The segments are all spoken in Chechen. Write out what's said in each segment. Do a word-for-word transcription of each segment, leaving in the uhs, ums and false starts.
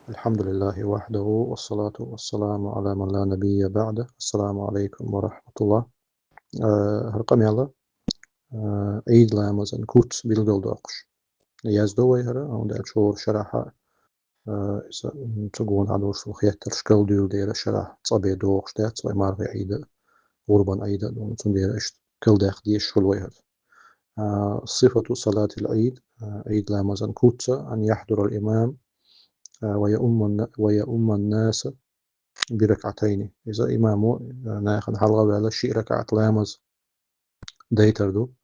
الحمد لله وحده والصلاة والسلام على من لا نبي بعده. السلام عليكم ورحمة الله. Э, хӀара къамаьл, э, Ӏийд ламазан куц билгалдоаккхаш. Яздо вай хӀара, хӀунда аьлча хӀора шарахьа, э, иза, м, цу гонахьа долуш хеттарш калдуьйла дера шарахь цӀа бе догӀуш дац, вай мархий Ӏийда, гӀурбан Ӏийда, цундела иштта калдаккха дезаш хуьлу вай хӀара. А, صفة صلاة العيد, а, Ӏийд ламазан куц, أن يحضر الإمام, а, ويؤم الن-، ويؤم الناس بركعتين. Иза имамо, а, нахана хьалха а ваьлла шиъ ракаӀат ламаз дайтар ду.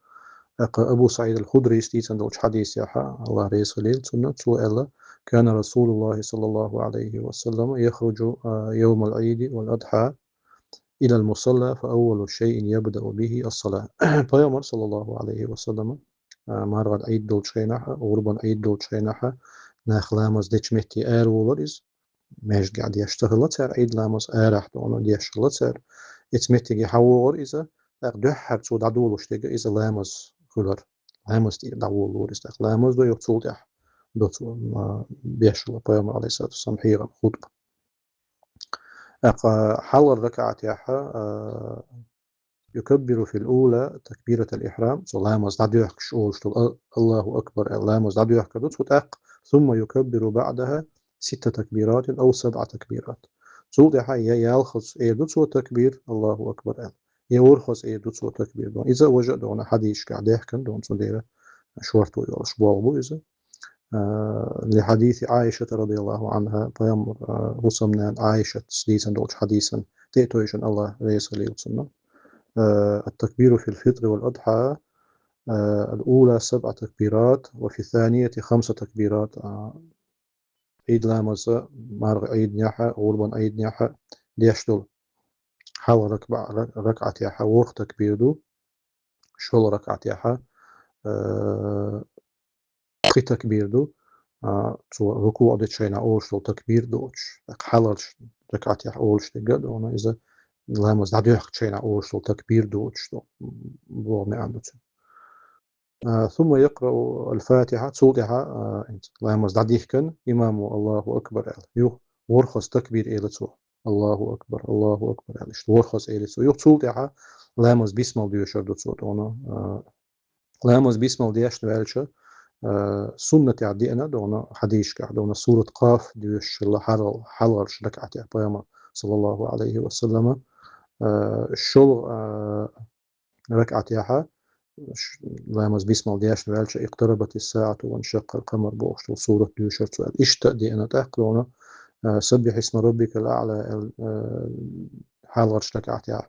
ТӀаккха Абу СаӀид ал-Худрийс дийцина долчу хьадисехьа, АллахӀ реза хуьлийла цунна, цо аьлла: كان رسول الله صلى الله عليه وسلم يخرج, а, يوم العيد والأضحى إلى المصلى فأول شيء يبدأ به الصلاة. Пайхамар, саллаллаху Ӏалайхи ва саллама, а, марханан Ӏийд долчу хенахьа, гӀурбан Ӏийд долчу хенахьа, нах ламаз дечу метте араволура иза. Маьждигехь деш ца хилла цара Ӏийд ламаз, арахь дона деш хилла цара. Эцу меттиге хьавогӀура иза, тӀаккха дуьххьара цо дӀадолуш дерг иза ламаз хуьлура. Ламаз тӀера дӀаволалора иза. ТӀаккха ламаз до, юха цул тӀаьхьа до цо, а, беш хилла пайхамар, Ӏалайхиссалату вассалам, хьехам, хутба. ТӀаккха хьалхара ракаӀатехьа, а, يكبر في الأولى تكبيرة الإحرام, цо ламаз дӀадоьхкуш олуш долу, а-, Аллаху акбар аьлла, ламаз дӀадоьхкур ду цо тӀаккха, ثم يكبر بعدها ست تكبيرات أو سبع تكبيرات. Цул тӀаьхьа я ялхаза эр ду цо такбир, Аллаху акбар аьлла, я ворхӀаза эр ду цо такбир. Иза важа а дона хьадисашкахь даьхкина дона, цундела шорто йолуш болх бу иза. А, لحديث عائشة رضي الله عنها, пайхамар, а, хӀусамнана Ӏайшатас дийцина долчу хьадисан тӀе а тойшина, АллахӀ реза хуьлийла цунна. А, التكبير في الفطر والأضحى, а, الأولى سبع تكبيرات وفي الثانية خمس تكبيرات. А, Ӏийд ламаза, марха Ӏийданехьа, гӀурбан Ӏийданехьа деш долу хьалха ракба-, ра-, ракаӀатехьа ворхӀ такбир ду, шолгӀа ракаӀатехьа, а, пхи такбир ду, а, цо рукуӀ дечу хенахь олуш долу такбир доцуш, тӀаккха хьалхарчу ракаӀатехь олуш дерг а дона, иза ламаз дӀадоьхкучу хенахь олуш долу такбир доцуш ду, боху маьӀна ду цуьнан. А, ثم يقرأ الفاتحة, цул тӀаьхьа, а, ламаз дӀадихкина, имамо Аллаху акбар аьлла. Юха ворхӀаза такбир элира цо. Аллаху акбар, Аллаху акбар аьлла. Иштта ворхӀаза элира цо. Юха цул тӀаьхьа ламаз бисмал доьшур ду цо дона, а, Ламаз бисмал дешна ваьлча, а, суннатехь деана дона, хьадисашкахь дона, сурат Къаф доьшуш хилла хьал-, хьалхарчу ракаӀатехь пайхамар, саллаллаху Ӏалайхи ва саллама, а, шолгӀа, а, ракаӀатехьа ш-, ламаз бисмал дешна ваьлча, اقتربت الساعة وانشق القمر бохуш долу сурат доьшура цо аьлла. Иштта а деана тӀаккха дона, а, سبح اسم ربك الأعلى аьлла, а, хьалхарчу ракаӀатехь.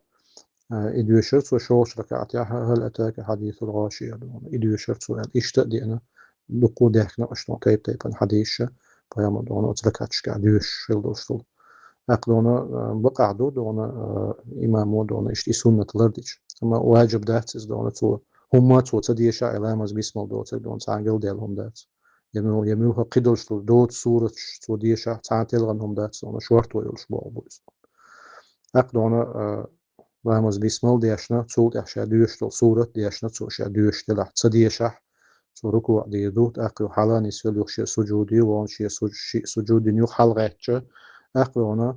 А, и доьшура цо шолгӀачу ракаӀатехь, هل أتاك حديث الغاشية дона. И доьшура цо аьлла. Иштта а деана, дуккха а даьхкина аша дона тайп-тайпана хьадисаш, пайхамар дона оцу ракаӀаташкахь доьшуш хилла долуш долу. ТӀаккха дона, а, бакъахь ду дона, а, имамо дона иштта и суннат лардича. Амма ваджиб дац иза дона цо. ХӀумма цо ца дешахь, и ламаз бисмал доцург дона цхьа а галдаьлла хӀума дац. Я муьл-, я муьлхха кхидолуш долу доцу сураташ цо дешахь, цхьа а телхина хӀума дац дона, шорто йолуш болх бу иза. ТӀаккха дона, а, ламаз бисмал дешна, цул тӀаьхьа ша доьшуш долу сурат дешна, цо ша доьшуш делахь, ца дешахь, цо рукуӀ дийр ду, тӀаккха юха хьала а нисвелла юха шен сужуде вахана, шен суж-, шиъ сужуд дина юха хьалагӀаьттича, тӀаккха дона,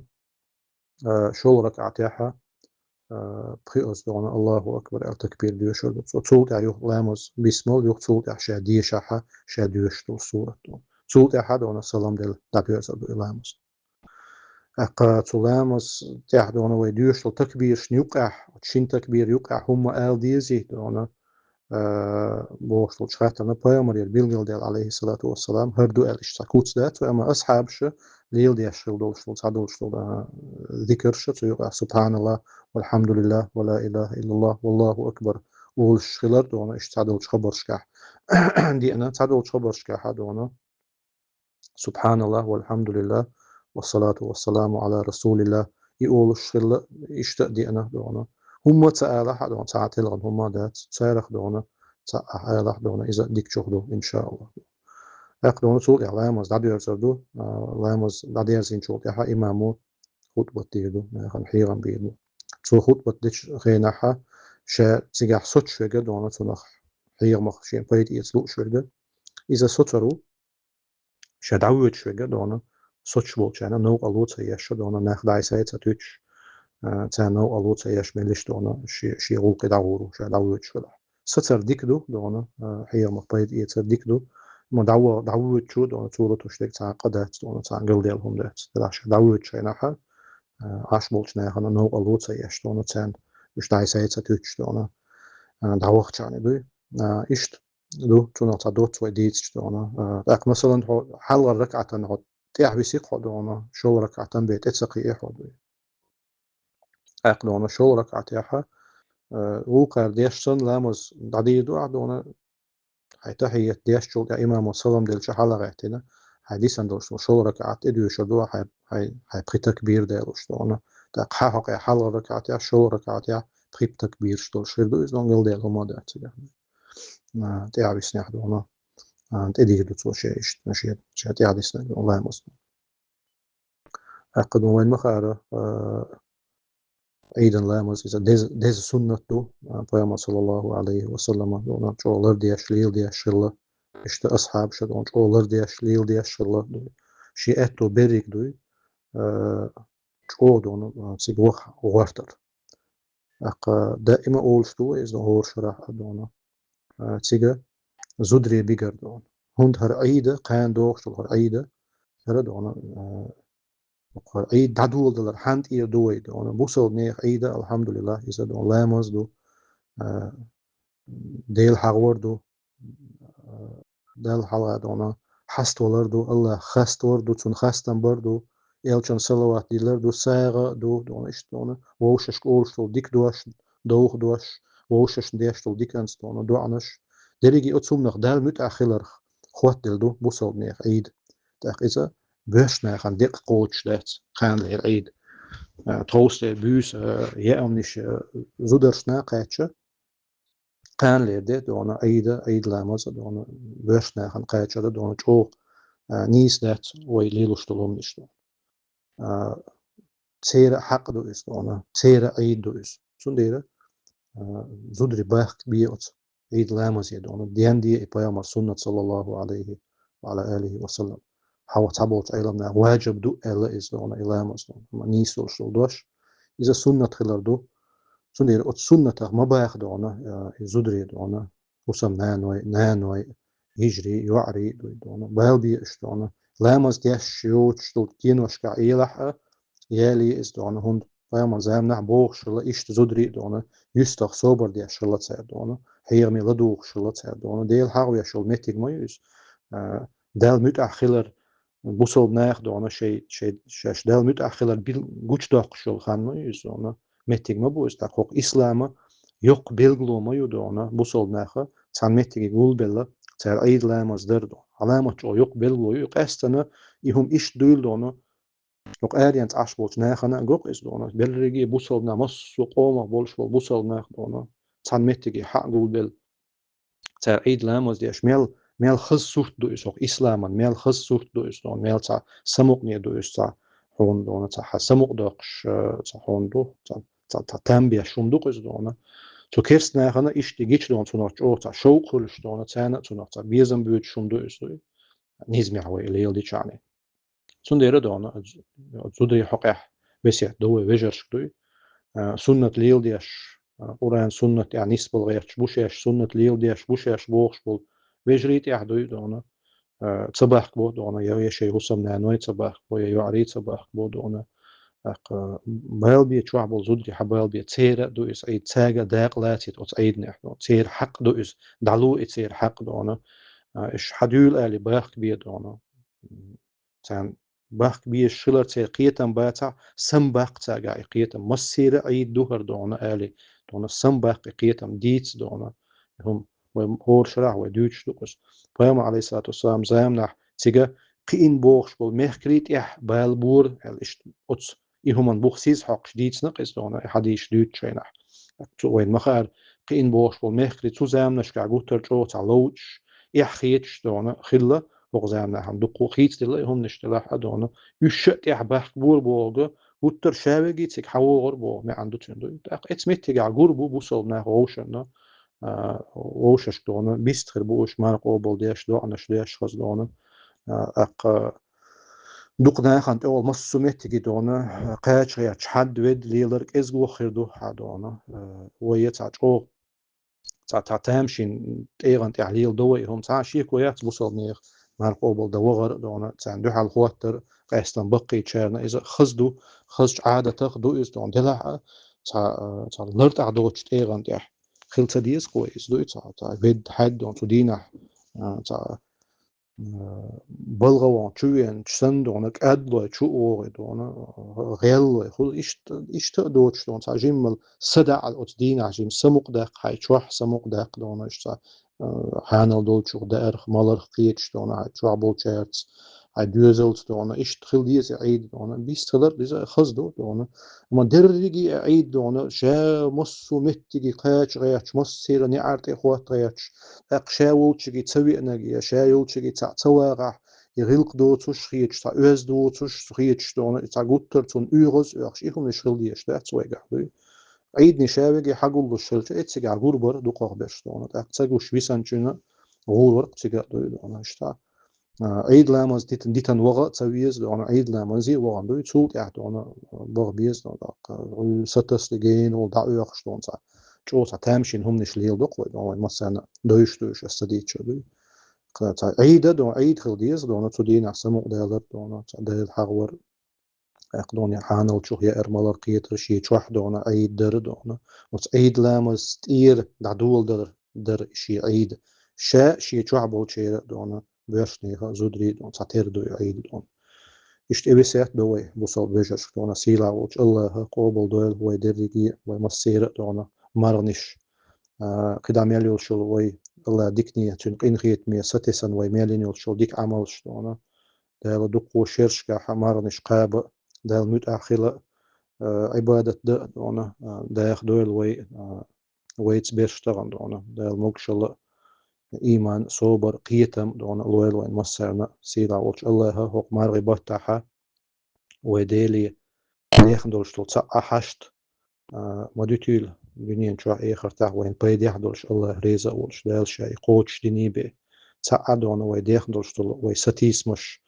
а, шолгӀа ракаӀатехьа, а, пхиаза дона Аллаху акбар аьлла такбир доьшур ду цо. Цул тӀаьхьа юха ламаз бисмал, юха цул тӀаьхьа ша дешахьа, ша доьшуш долу сурат дона. Цул тӀаьхьа дона салам делла дӀадоьрзур ду и ламаз. ТӀаккха цу ламаз тӀехь дона вай доьшуш долу такбирашна юкъехь, шин такбир юкъехь хӀумма ала дезий дона, а, бохуш долчу хаттарна пайхамарера билгалдаьлла, Ӏалайхиссалату вассалам, хӀара ду аьлла иштта цхьа куц дац, амма асхьабаша леладеш хила долуш долу, цхьадолуш долу, а, зикарша цу юкъахь سبحان الله والحمد لله ولا إله إلا الله والله أكبر олуш хилар дона иштта цхьадолчу хабаршкахь. Деана цхьадолчу хабаршкахь а дона سبحان الله والحمد لله والصلاة والسلام على رسول الله и олуш хилла, иштта а деана дона. ХӀумма ца алахь а дона, цхьа а телхина хӀумма дац, царах дона, цхьа а алахь дона, иза дикачух ду, иншааллахӀ. ТӀаккха дона цул тӀаьхьа ламаз дӀадоьрзур ду, а, ламаз дӀадерзинчул тӀаьхьа имамо хутбат дийр ду, нахана хьехам бийр ду. Цо хутбат дечу хенахьа ша цигахь соцуш верг а дона, цунах хьехамах шен пайда эца лууш верг а. Иза соцур ву, ша дӀавоьдуш верг а дона, соцуш болчарна новкъарло ца еш, дона нах дӀасай ца туьтуш, а, царна новкъарло ца еш меллиш дона ши, ши гӀулакхе дӀагӀур ву, ша дӀавоьдуш хилахь. Сацар дика ду, дона, а, хьехамах пайда эцар дика ду. Ма дӀаво-, дӀавоьдучо, дона цо латош дерг цхьа къа дац, дона цхьа галдаьлла хӀума дац. Делахь ша дӀавоьдучу хенахь, а, Ӏаш болчу нахана новкъарло ца еш, дона царна уьш дӀасай ца туьтуш, дона, а, дӀавахчарна дуй. А, иштта ду, цунах цхьа доцца вай дийцича, дона. А, тӀаккха, масалан, хьо хьалхара ракаӀатана хьо тӀаьхьа висийча хьо, дона, шолгӀа ракаӀатана бен тӀе ца кхиий хьо дуй. ТӀаккха, дона, шолгӀа ракаӀатехь, а, вукхара деш санна ламаз дӀадийр ду ахь, дона, хьайн тахьийят дешчул тӀаьхьа имамо салам делча хьалагӀаьттина, хьайн дисина долуш шолгӀа ракаӀат тӀедоьшур ду ахь, хьайн, хьайн, хьайн пхи такбир далуш, дона. ТӀаккха хьан хьокъехь хьалхара ракаӀатехь, шолгӀа ракаӀатехь пхи такбираш долуш хир ду иза, дона, галдаьлла хӀума дац цигахь. А, тӀаьхьа виснехь, дона, а, тӀедийр ду цо шен иштта, шен, шен тӀаьхьа дисинарг, дона, ламаз. ТӀаккха, дона, вайна ма хаара, а, Ӏийдан ламаз иза деза, деза суннат ду, а, Пайхамар, саллаллаху Ӏалайхи ва саллама, дона, чӀогӀа лардеш, леладеш хилла, иштта асхьабаша, дона, чӀогӀа лардеш, леладеш хилла, шен аьтто берриг дуй, а, чӀогӀа, дона, а, цига ваха гӀортар. ТӀаккха даима олуш ду вай иза хӀора шарахь а, дона, а, цига зударий бигар, дона. ХӀунда хӀара Ӏийда, кхана догӀуш долу хӀара Ӏийда, хӀара, дона, а, хӀара Ӏийда дӀадоладалар хьан тӀера ду вай, дона. Бусалба нехан Ӏийда, алхьамдулиллахӀ, иза, дона, ламаз ду, а, Дела хьахор ду, Далла хьалха, дона, хьаставалар ду, АллахӀ хаставар ду, цунна хастам бар ду, элчанна салават диллар ду, сагӀа ду, дона, иштта, дона, вовшашка олуш долу дика дош, довха дош, вовшашна деш долу диканца, дона, доӀанаш. Дерриге оцу хӀуманах Далла муьтӀахь хиларх хоттаделла ду бусалба нехан Ӏийда. ТӀаккха иза боьрша нахана декъа кхочуш дац, кханалера Ӏийда. А, тховса буьйса, а, яамниш, а, зударшна кхаьчча, кханалера де, дона, Ӏийда, Ӏийда ламаза, дона, боьрша нахана кхачара, дона, чӀогӀа, а, нийса дац вай лелош долу хӀуманаш, дона. А, церан хьакъ ду иза, дона, церан Ӏийда ду иза. Цундела, а, зударий бахка бе оцу Ӏийда ламазе, дона, денде и Пайхамар суннат, саллаллаху Ӏалайхи ва Ӏала алихи ва саллам. Хьан цхьаболчу Ӏеламнаха важиб ду аьлла иза, дона, и ламаз, дона, амма нийса долуш долу дош. Иза суннат хилар ду. Цундела оцу суннатах ма баха, дона, а, и зударий, дона, хӀусамнаной, наной, йижарий, йоӀарий дуй, дона, бала бе уьш, дона. Ламаз деш йоцуш долу деношкахь елахь а, ялае иза, дона, хӀунда Пайхамар заманахь бохуш хилла, иштта зударий, дона, юьстах собар деш хилла цара, дона, хьехаме ладугӀуш хилла цара, дона. Дела хьахавеш йолу меттиг ма ю иза. А, Далла муьтӀахь хилар, бусалба наха, дона, шай, шай, шаьш Далла муьтӀахь хилар бил-, гучудоккхуш йолу хан ма ю иза, дона. Меттиг ма бу иза, тӀаккха хӀокху ислама йоккха билгало ма ю, дона, бусалба наха цхьана меттиге гулбелла, цара Ӏийда ламаз дар, дона. Ӏаламат чӀогӀа йоккха билгало ю, и къаьстина, и хӀума иштта дуйла, дона, хӀокху аренца Ӏаш болчу нахана а го-кх иза, дона. Берриге бусалба нах, массо а къомах болуш болу бусалба нах, дона, цхьана меттиге хьаа гулбелла, цара Ӏийда ламаз деш, мел, мел хаза сурт ду иза, хӀокху исламан мел хаза сурт ду иза, дона, мел цхьа самукъане ду иза, цхьа хьуна, дона, цхьа хьан самукъадоккхуш, э, цхьа хьуна ду, цхьа, цхьа, цхьа там беш хӀума ду-кх иза, дона. Цу керста нахана иштта гича, дона, цунах чӀогӀа цхьа шовкъ хуьлуш, дона, царна а цунах цхьа безам боьдуш хӀума ду иза, дуй, низамехь вай леладича а. Цундела, дона, зударий хьокъехь весет ду вай вежаршка, дуй. А, суннат леладеш, а, Къуръан, суннат тӀехь нисбала гӀерташ бу шаьш, суннат леладеш бу шаьш бохуш болу вежарий тӀехь, дуй, дона, а, ца бахка бо, дона, я, я шайн хӀусамнаной ца бахка бо, я йоӀарий ца бахка бо, дона. ТӀаккха бала бе чохь болу зударий хьан бала бе, церан а ду иза Ӏийд, цаьрга а дакъа лацийта оцу Ӏийданехь, дона. Церан хьакъ ду иза, дӀало и церан хьакъ, дона. А, уьш хьан дуьйла аьлла бахка бе, дона. Царна бахка безаш хилар церан кхетам бацахь, самабаккха цаьргахь и кхетам. Массеран а Ӏийд ду хӀара, дона, аьлла, дона, самабаккха и кхетам, дийца, дона. ХӀума вай хӀора шарахь вай дуьйцуш ду-кх иза. Пайхамар, Ӏалайхиссалату вассалам, заманахь цига кхиъна бохуш болу мехкарий тӀехь бала бора аьлла, иштта оцу и хӀуманна бух сийсаз хьокхуш дийцина-кх иза, дона, и хьадисаш дуьйцучу хенахь. Цу вайна ма хаара, кхиъна бохуш болу мехкарий цу заманашкахь гуттар а чӀогӀа цхьа ловчаш, эхь хеташ, дона, хилла, хӀокху заманахь-м дуккха а хийцаделла и хӀуманаш, делахь а, дона, уьш а тӀехь бахка бора бохург, гуттар а ша верг цига хьан вогӀур боху маьӀна ду цуьнан, дуй. ТӀаккха оцу меттигехь гур бу бусалба нах вовшашна, а, вовшашка, дона, бист хир бу уьш, марха къобалдеш, доӀанаш деш хаза, дона. А, тӀаккха Дукха нахана тӀехула массо а меттиге дона, кхача гӀерташ хьад-ведда лелар кӀезига хир ду хьа дона, э, вай цхьа чӀогӀа цхьа, цхьа тамашийна тӀегӀан тӀехь леладу вай хӀума. Цхьа шеко яц бусалба нехан мара къобал дан вахар а дона, царна дуьхьал хоттар, къаьстан баккхийчарна иза хаза ду, хазача Ӏадатах ду иза дона, делахь а цхьа, цхьа лартӀахь доцучу тӀегӀан тӀехь хила ца деза-кх вай иза дуй, цхьа, цхьа ведда хьаьдда дона цу дийнахь, а, цхьа, а, балгӀа вон чу веанча санна дона, кӀадлой чу огӀий дона, гӀеллой хула, иштта, иштта а доцуш дона, цхьа жиммал са даьӀал оцу дийнахь жимма самукъадаккха, хьайн чохь самукъадаккха дона, иштта цхьа, а, хьанал долчух даарх, маларх кхеташ дона, хьайн чохь болчаьрца, хьайн доьзалца дона, иштта хила деза и Ӏийд дона, бистхилар а иза хаза ду дона. Амма дерриге а Ӏийд дона, ша массо а меттиге кхача гӀерташ, массеран неӀар тӀе хотта гӀерташ, тӀаккха ша волчуьнга ца веанарг я ша йолчуьнга цхьаъ ца вагӀахь, и гӀиллакх доцуш хеташ, цхьа оьзда воцуш хеташ дона, цхьа гуттар а цунна оьгӀаз а оьхуш, и хӀуманаш хила дезаш дац вайгахь дуй. Ӏийдане ша веге хьагуллуш хилча, эццигахь гур бара дукхагӀберш дона, тӀаккха ца гуш висанчунна гӀур вара-кх цига а дуй дона, иштта. А, Ӏийд ламаз дитан, дитан ваха а ца веза дона, Ӏийд ламазе а вахана дуй, цул тӀаьхьа дона, баха беза дона, тӀаккха, сатасса генал дӀаоьхуш дона цхьа. ЧӀогӀа цхьа тамашийна хӀуманаш леладу-кх вай дона, вай массарна довш-довш аса ца дийцча дуй. Кхин цхьа Ӏийд а дона, Ӏийд хила деза дона, цу дийнахь самукъадаьлар дона, цхьа Дела хьахавар. ТӀаккха дона хьаналчух яар, малар кхетар, шен чохь дона, Ӏийд дар дона. Оцу Ӏийд ламаза тӀера дӀадоладар дар шен Ӏийд. Ша шен чохь болчеран дона, боьршанехан, зударийн дона, цхьа тера ду и Ӏийд дона. Иштта и весет ду вай, бусалба вежаршка дона, сийлахь волчу АллахӀа къобал дойла вай дерриге а, вай массеран а дона, марханаш. А, кхидӀа мел йолуш йолу вай АллахӀ дикане, цуьнан къинхетаме сатесна вай мел йина йолуш йолу дика Ӏамалш дона. Дала дуккха шерашкахь марханаш кхаба а, Далла муьтӀахь хила а, а, Ӏибадат дан а дона, а, даха дойла вай, а, вайца берш тахана дона. Дала могушалла а, ийман а, собар а, кхетам а дона лойла вайн массарна а. Сийлахь волчу АллахӀа хӀокху мархин баттахьа вай Деле дехна долуш долу цхьа а хьашт, а, ма дуьтийла дуьнен чохь, эхартахь вайн пайдехь долуш, АллахӀ реза а волуш, Дала ша и кхочушдиний бен. Цхьа а дона вай дехна долуш долу вай сатийсамаш,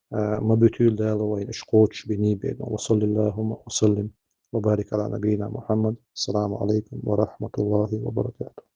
а, ма буьтийла Дала вайна уьш кхочушбиний бен. Ва саллиллахумма ва саллим ва барик Ӏала набийина Мухьаммад. Ассаламу Ӏалайкум ва рахьматуллахӀи ва баракатухӀ.